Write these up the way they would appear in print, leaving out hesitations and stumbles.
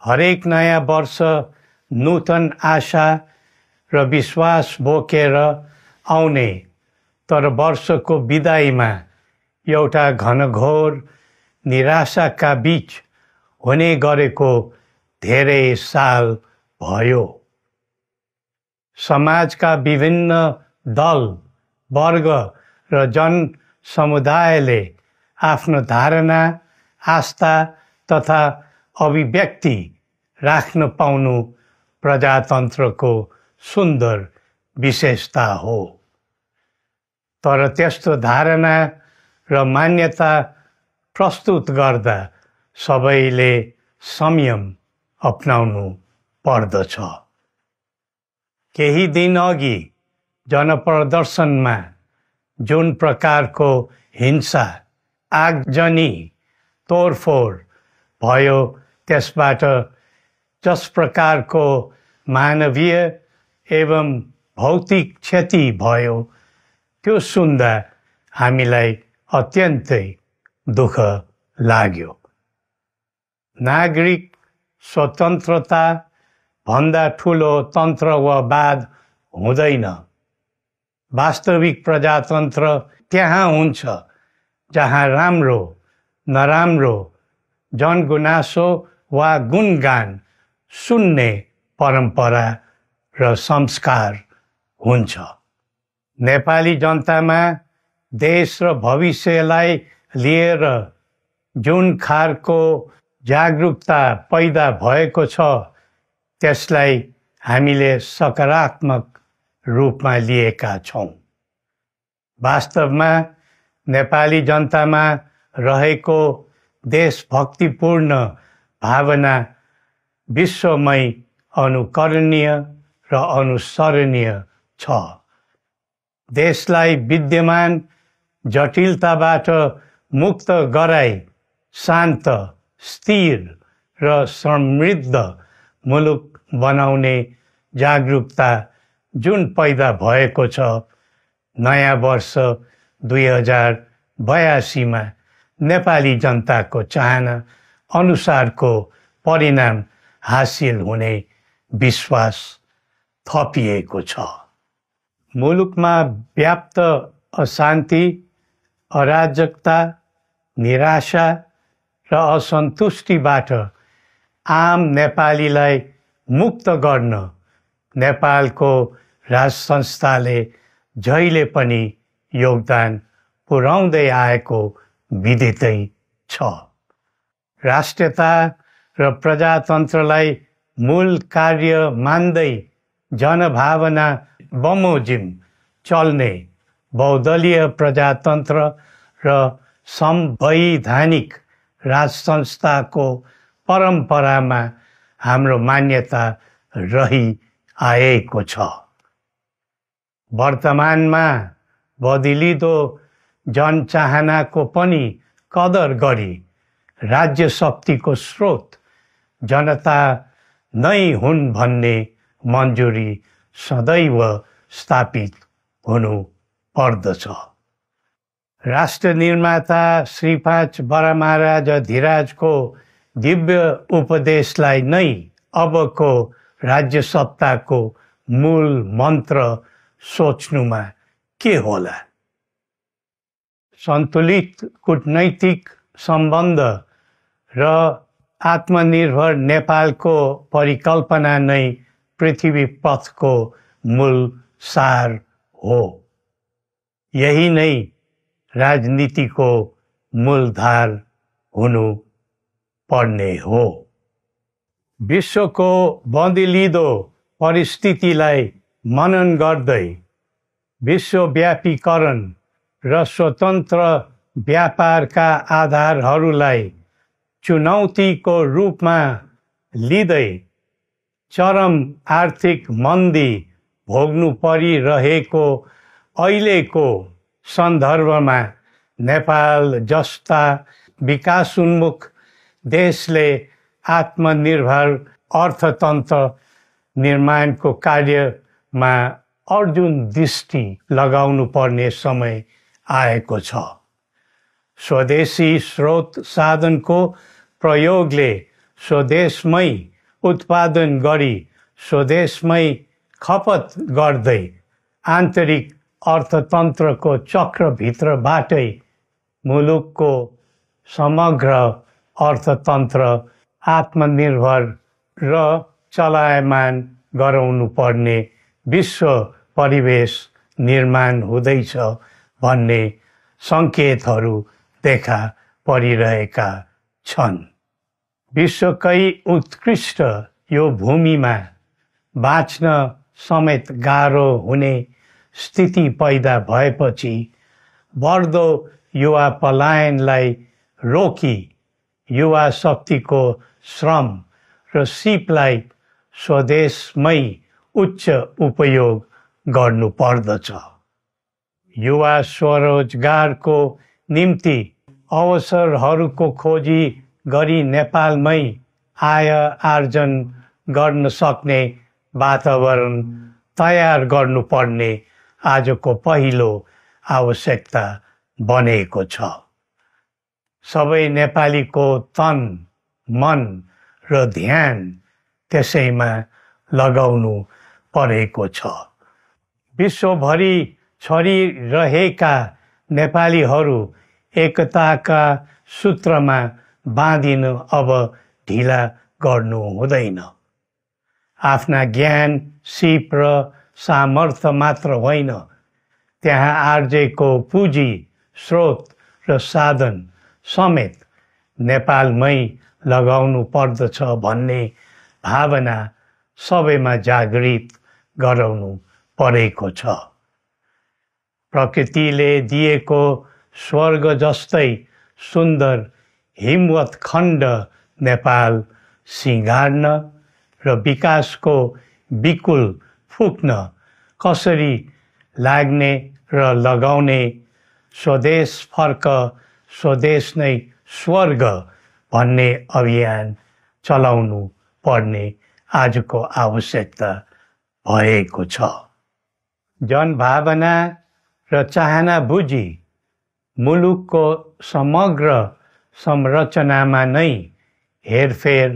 हरेक नयाँ वर्ष नूतन आशा र विश्वास बोकेर आउने, तर वर्षको बिदाईमा एउटा घनघोर निराशाका बीच हुने गरेको धेरै साल भयो। समाजका विभिन्न दल, वर्ग र जन समुदायले आफ्नो धारणा, आस्था तथा अभिव्यक्ति राख्न पाउनु प्रजातन्त्रको सुन्दर विशेषता हो। तर त्यस्तो धारणा र मान्यता प्रस्तुत गर्दा सबैले संयम अपनाउनु पर्दछ। केही दिन अघि जनप्रदर्शनमा जुन प्रकारको हिंसा, आगजनी, तोडफोड भयो, त्यसबाट जस प्रकारको मानवीय एवं भौतिक क्षति भयो, त्यो सुन्दा हामीलाई अत्यन्तै दुःख लाग्यो। नागरिक स्वतन्त्रता भन्दा ठुलो तन्त्र वा वाद हुँदैन। वास्तविक प्रजातन्त्र त्यहाँ हुन्छ जहाँ राम्रो, नराम्रो, जनगुनासो वा गुणगान सुन्ने परम्परा र संस्कार हुन्छ। नेपाली जनतामा देश र भविष्यलाई लिएर जुन खालको जागरुकता पैदा भएको छ, त्यसलाई हामीले सकारात्मक रूपमा लिएका छौँ। वास्तवमा नेपाली जनतामा रहेको देशभक्तिपूर्ण भावना विश्वमै अनुकरणीय र अनुसरणीय छ। देशलाई विद्यमान जटिलताबाट मुक्त गराई शान्त, स्थिर र समृद्ध मुलुक बनाउने जागरुकता जुन पैदा भएको छ, नयाँ वर्ष 2082 मा नेपाली जनताको चाहना अनुसारको परिणाम हासिल हुने विश्वास थपिएको छ। मुलुकमा व्याप्त अशान्ति, अराजकता, निराशा र असन्तुष्टिबाट आम नेपालीलाई मुक्त गर्न नेपालको राज संस्थाले जहिले पनि योगदान पुर्याउँदै आएको विदितै छ। राष्ट्रियता र प्रजातन्त्रलाई मूल कार्य मान्दै जनभावना बमोजिम चल्ने बहुदलीय प्रजातन्त्र र संवैधानिक राज संस्थाको परम्परामा हाम्रो मान्यता रही आएको छ। वर्तमानमा बदलिँदो जनचाहनाको पनि कदर गरी राज्य शक्तिको स्रोत जनता नै हुन् भन्ने मन्जुरी सदैव स्थापित हुनु पर्दछ। राष्ट्र निर्माता श्री 5 बरामहाराज धीराजको दिव्य उपदेशलाई नै अबको राज्य सत्ताको मूल मन्त्र सोच्नुमा के होला? सन्तुलित कूटनैतिक सम्बन्ध र आत्मनिर्भर नेपालको परिकल्पना नै पृथ्वी पथको मूल सार हो। यही नै राजनीतिको मूलधार हुनु पर्ने हो। विश्वको बदलिँदो परिस्थितिलाई मनन गर्दै विश्वव्यापीकरण र स्वतन्त्र व्यापारका आधारहरूलाई चुनौतीको रूपमा लिँदै चरम आर्थिक मन्दी भोग्नु परिरहेको अहिलेको सन्दर्भमा नेपाल जस्ता विकासोन्मुख देशले आत्मनिर्भर अर्थतन्त्र निर्माणको कार्यमा अर्जुन दृष्टि लगाउनु पर्ने समय आएको छ। स्वदेशी स्रोत साधनको प्रयोगले स्वदेशमै उत्पादन गरी स्वदेशमै खपत गर्दै आन्तरिक अर्थतन्त्रको चक्रभित्रबाटै मुलुकको समग्र अर्थतन्त्र आत्मनिर्भर र चलायमान गराउनु पर्ने विश्व परिवेश निर्माण हुँदैछ भन्ने सङ्केतहरू देखा परिरहेका छन्। विश्वकै उत्कृष्ट यो भूमिमा बाँच्न समेत गाह्रो हुने स्थिति पैदा भएपछि बढ्दो युवा पलायनलाई रोकी युवा शक्तिको श्रम र सिपलाई स्वदेशमै उच्च उपयोग गर्नु पर्दछ। युवा स्वरोजगारको निम्ति अवसरहरूको खोजी गरी नेपालमै आय आर्जन गर्न सक्ने वातावरण तयार गर्नुपर्ने आजको पहिलो आवश्यकता बनेको छ। सबै नेपालीको तन, मन र ध्यान त्यसैमा लगाउनु परेको छ। विश्वभरि छरिरहेका नेपालीहरू एकताका सूत्रमा बाँधिन अब ढिला गर्नु हुँदैन। आफ्ना ज्ञान, सिप र सामर्थ्य मात्र होइन, त्यहाँ आर्जेको पुँजी, स्रोत र साधन समेत नेपालमै लगाउनु पर्दछ भन्ने भावना सबैमा जागृत गराउनु परेको छ। प्रकृतिले दिएको स्वर्ग जस्तै सुन्दर हिमवत् खण्ड नेपाल सिँगार्न र विकासको बिकुल फुक्न कसरी लाग्ने र लगाउने स्वदेश फर्क स्वदेश नै स्वर्ग भन्ने अभियान चलाउनु पर्ने आजको आवश्यकता भएको छ। जनभावना र चाहना बुझी मुलुकको समग्र संरचनामा नै हेरफेर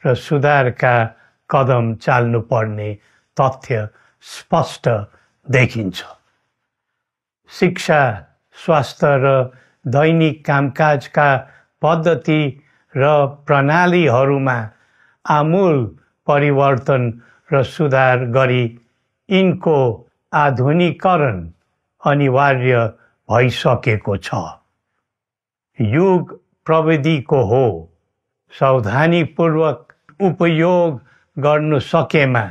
र सुधारका कदम चाल्नुपर्ने तथ्य स्पष्ट देखिन्छ। शिक्षा, स्वास्थ्य र दैनिक कामकाजका पद्धति र प्रणालीहरूमा आमूल परिवर्तन र सुधार गरी यिनको आधुनिकीकरण अनिवार्य भइसकेको छ। युग प्रविधिको हो, सावधानीपूर्वक उपयोग गर्नु सकेमा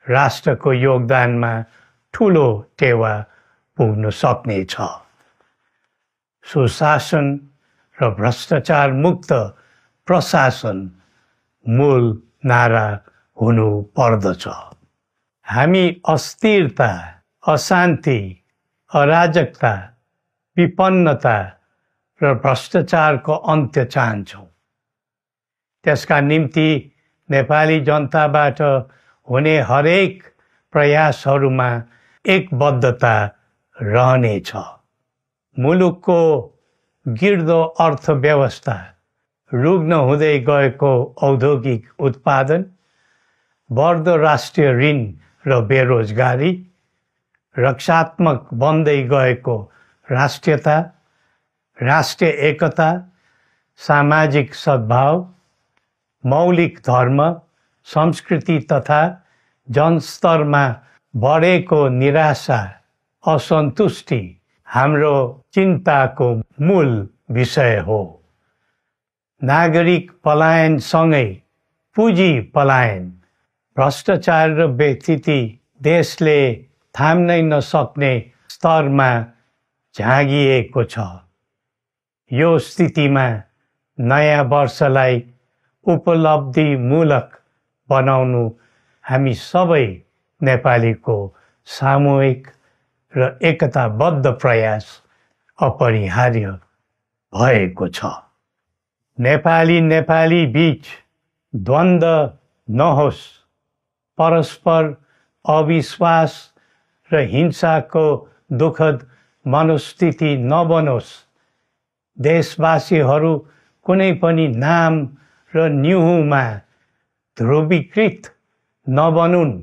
राष्ट्रको योगदानमा ठुलो टेवा पुग्न सक्नेछ। सुशासन र भ्रष्टाचार मुक्त प्रशासन मूल नारा हुनु पर्दछ। हामी अस्थिरता, अशान्ति, अराजकता, विपन्नता र भ्रष्टाचारको अन्त्य चाहन्छौँ। त्यसका निम्ति नेपाली जनताबाट हुने हरेक प्रयासहरूमा एकबद्धता रहनेछ। मुलुकको गिर्दो अर्थव्यवस्था, रुग्न हुँदै गएको औद्योगिक उत्पादन, बढ्दो राष्ट्रिय ऋण र बेरोजगारी, रक्षात्मक बन्दै गएको राष्ट्रियता, राष्ट्रिय एकता, सामाजिक सद्भाव, मौलिक धर्म, संस्कृति तथा जनस्तरमा बढेको निराशा, असन्तुष्टि हाम्रो चिन्ताको मूल विषय हो। नागरिक पलायनसँगै पुँजी पलायन, भ्रष्टाचार र व्यथिति देशले थाम्नै नसक्ने स्तरमा झाँगिएको छ। यो स्थितिमा नयाँ वर्षलाई उपलब्धिमूलक बनाउनु हामी सबै नेपालीको सामूहिक र एकताबद्ध प्रयास अपरिहार्य भएको छ। नेपाली बीच द्वन्द्व नहोस्, परस्पर अविश्वास र हिंसाको दुःखद मनोस्थिति नबनोस्। देशवासीहरू कुनै पनि नाम र निहुँमा ध्रुवीकृत नबनुन्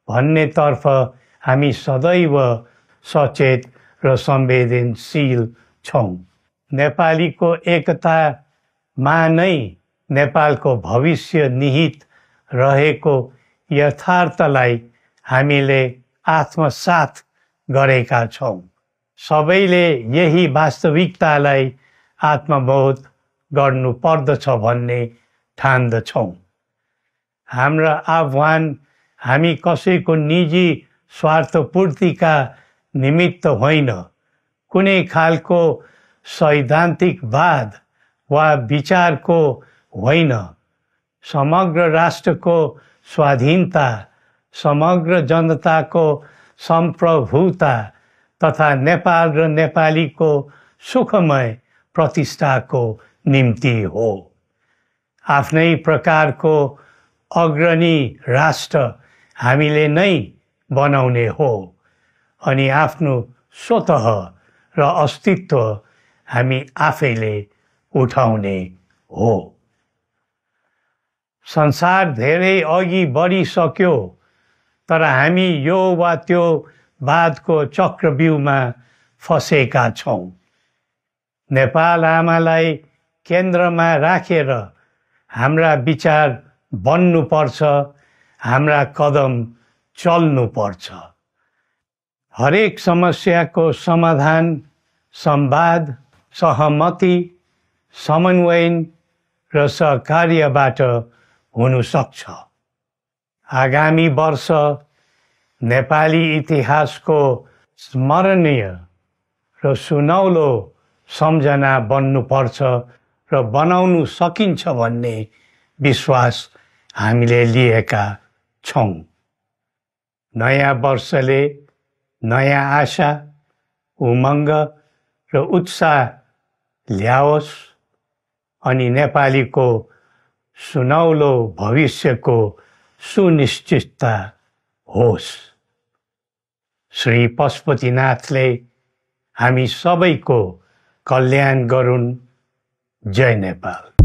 भन्नेतर्फ हामी सदैव सचेत र संवेदनशील छौँ। नेपालीको एकतामा नै नेपालको भविष्य निहित रहेको यथार्थलाई हामीले आत्मसात गरेका छौँ। सबैले यही वास्तविकतालाई आत्मबोध गर्नुपर्दछ भन्ने ठान्दछौँ। हाम्रा आह्वान हामी कसैको निजी स्वार्थपूर्तिका निमित्त होइन, कुनै खालको सैद्धान्तिकवाद वा विचारको होइन, समग्र राष्ट्रको स्वाधीनता, समग्र जनताको सम्प्रभुता तथा नेपाल र नेपालीको सुखमय प्रतिष्ठाको निम्ति हो। आफ्नै प्रकारको अग्रणी राष्ट्र हामीले नै बनाउने हो अनि आफ्नो स्वतः र अस्तित्व हामी आफैले उठाउने हो। संसार धेरै अघि बढिसक्यो, तर हामी यो वा त्यो वादको चक्रव्यूहमा फँसेका छौँ। नेपाल आमालाई केन्द्रमा राखेर हाम्रा विचार बन्नुपर्छ, हाम्रा कदम चल्नुपर्छ। हरेक समस्याको समाधान संवाद, सहमति, समन्वयन र सहकार्यबाट हुन सक्छ। आगामी वर्ष नेपाली इतिहासको स्मरणीय र सुनौलो सम्झना बन्नुपर्छ र बनाउनु सकिन्छ भन्ने विश्वास हामीले लिएका छौँ। नयाँ वर्षले नयाँ आशा, उमङ्ग र उत्साह ल्याओस् अनि नेपालीको सुनौलो भविष्यको सुनिश्चितता होस्। श्री पशुपतिनाथले हामी सबैको कल्याण गरून्। जय नेपाल।